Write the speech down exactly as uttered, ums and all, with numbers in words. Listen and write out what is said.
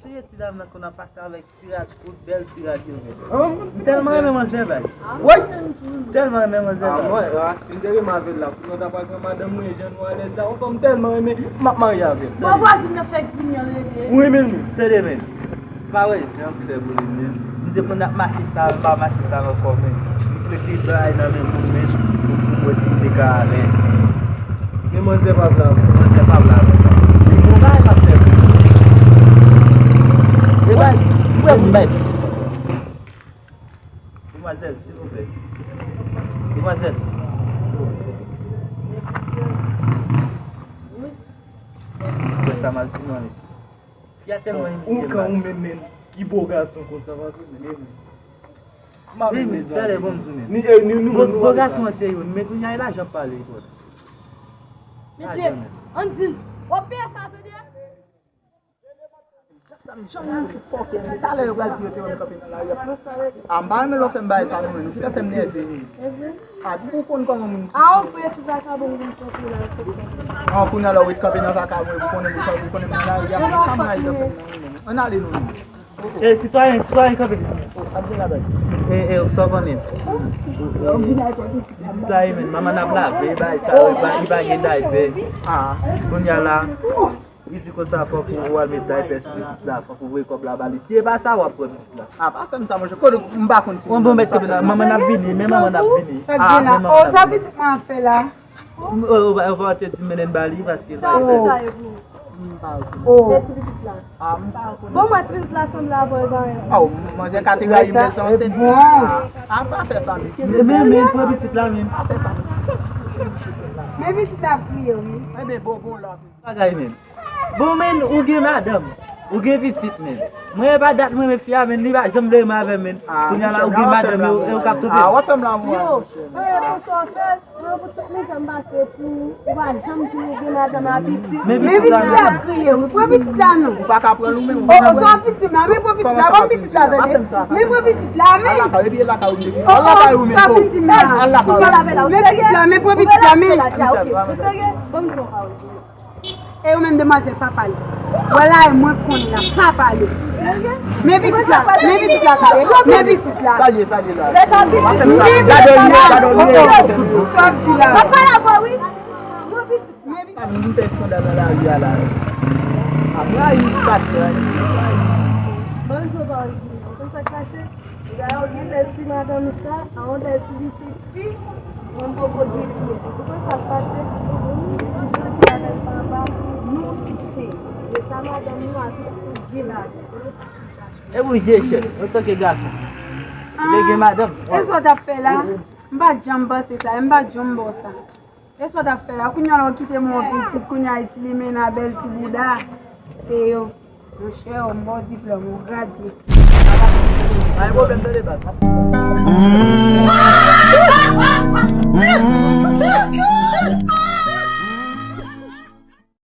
Cheri ti dam nan konn ap pase avèk ti rad kout, bèl ti rad yo menm. M tèlman renmen manzè bay. Woy! M tèlman renmen manzè bay. Mwen, si m te renmen avè l la, pou mwen ta pral pran madanm mwen, jan nou alèz la, ou konn m tèlman renmen, m ap marye avè l. Bon, vwazin nan fèk vini an rete. Ou renmen l menm? Tande menm. Pa wè jan m fè pou li menm. M te konn ap mache sa, m pa mache sa ankò menm. M prefere bay nan men moun menm pou, pou m wè si m te ka alèz. Men manzè pa vle avè m. Manzè pa vle avè m. Li bon bagay m ap fè pou li. E bay, m wè m bay. Demwazèl, silvouplè. Demwazèl. Wi. Sa mal fini an isi. Fi a tèlman imilye m la. Ou menm menm ki bo gason konsa pa konn menm. M ap bezwen. Tande bon m di w menm. Ni, eh, ni nou menm nou bo gason an serye, men kounye a e lajan ap pale twò. Mesye, ann di l, w ap peye sa tande. Janm yon ti fòkè, men talè yo pral di yo te wè m kanpe nan lari a. A, m pa renmen lè w fè m bagay sa non, men nou ki fè fè m nève. A, ou konn kòman moun isi. A, ou fè ti vakabon moun kanpe la, se sa. An, kounye a la ou ret kanpe nan vakabon, ou konnen, ou konnen m nan lari a, men sa m ray nan fè m nan, men ann ale non, men. E, sitwayen, sitwayen, kanpe. O, ap gen la baz. E, e, sa w konnen. Sitwayen, men, manman n ap lave, bay sa, li pa, li pa gen daypè. A, kounye a la. Li di konsa fòk ou al met daypè sou pitit la, fòk ou voye kòb la ba li. Si e pa sa, w ap pran pitit la. A, pa fè m sa, monchè. Kote m pa konn ti moun. Bon, mèt kanpe la, manman n ap vini, men manman n ap vini. Sa k gen la? O, sa pitit mwen ap fè la? O, o, o, pa te di mennen ba li, paske sa, sa e pou ou. M pa konn. O. Mèt pitit la. A, m pa konn. Bon, mwen pitit la sanble avè l, ba. A, manzè ka te rayi m lè l te ansent. A, pa fè sa, men. Men, men, pran pitit la, men. Pa fè sa. Men pitit la ap kriye, wi. Enben, bon, bon, la. Bagay menm. Bon, men, ou gen madanm, ou gen pitit, men. Mwen, e pa dat mwen, men fi a, men, li pa janm vle renmen avè m, men. Kounye a la, ou gen madanm, e ou k ap tope. A, w ap fè m lanmou. Yo, e, pou sa w fè, mwen, pou tout mizè m pase pou ou pa janm di ou gen madanm a pitit. Men pitit la ap kriye, wi. Pran pitit la, non. Ou pa ka pran l ou menm. O, o, sa pitit la, men pran pitit la, ban m pitit la, tande. Men pran pitit la, men. Al lakay, epi e lakay ou vle. O, o, sa pitit la. Al lakay ou. Men pitit la, men pran pitit la, men. Ou serye? Ban m di w yon pawòl. E ou menm demwazèl pa pale. Wè la e mwen konnen la pa pale. Men pitit la, men pitit la tande. Men pitit la. Sa l ye, sa l ye la. Men pitit la. Gade l ye, gade l ye. Sa p di la. Sa pale avè w wi. Men pitit la. M te eskandal nan lari a la. A mwen a yon pati a. Bonjou, bonjou. Ou konn sa k pase? Dayè, ou genlè ti madanm sa, a yon bèl ti pitit fi, mwen poko gen pitit. Ou konn sa k pase? Jodi a avèk papa, nou kite. E sa madanm nou a tout di la. E pou je chèf, antanke gason. Ou te gen madanm? E sa w t ap fè la? M pa t janm panse sa, e m pa t janm ba w sa. E sa w t ap fè la? Kounye a la w kite m yon pitit, kounye a ti limena bèl ti bouda. Se yo. Monchè, w mò diplòm, w gradye. Pa gen pwoblèm, tande baz.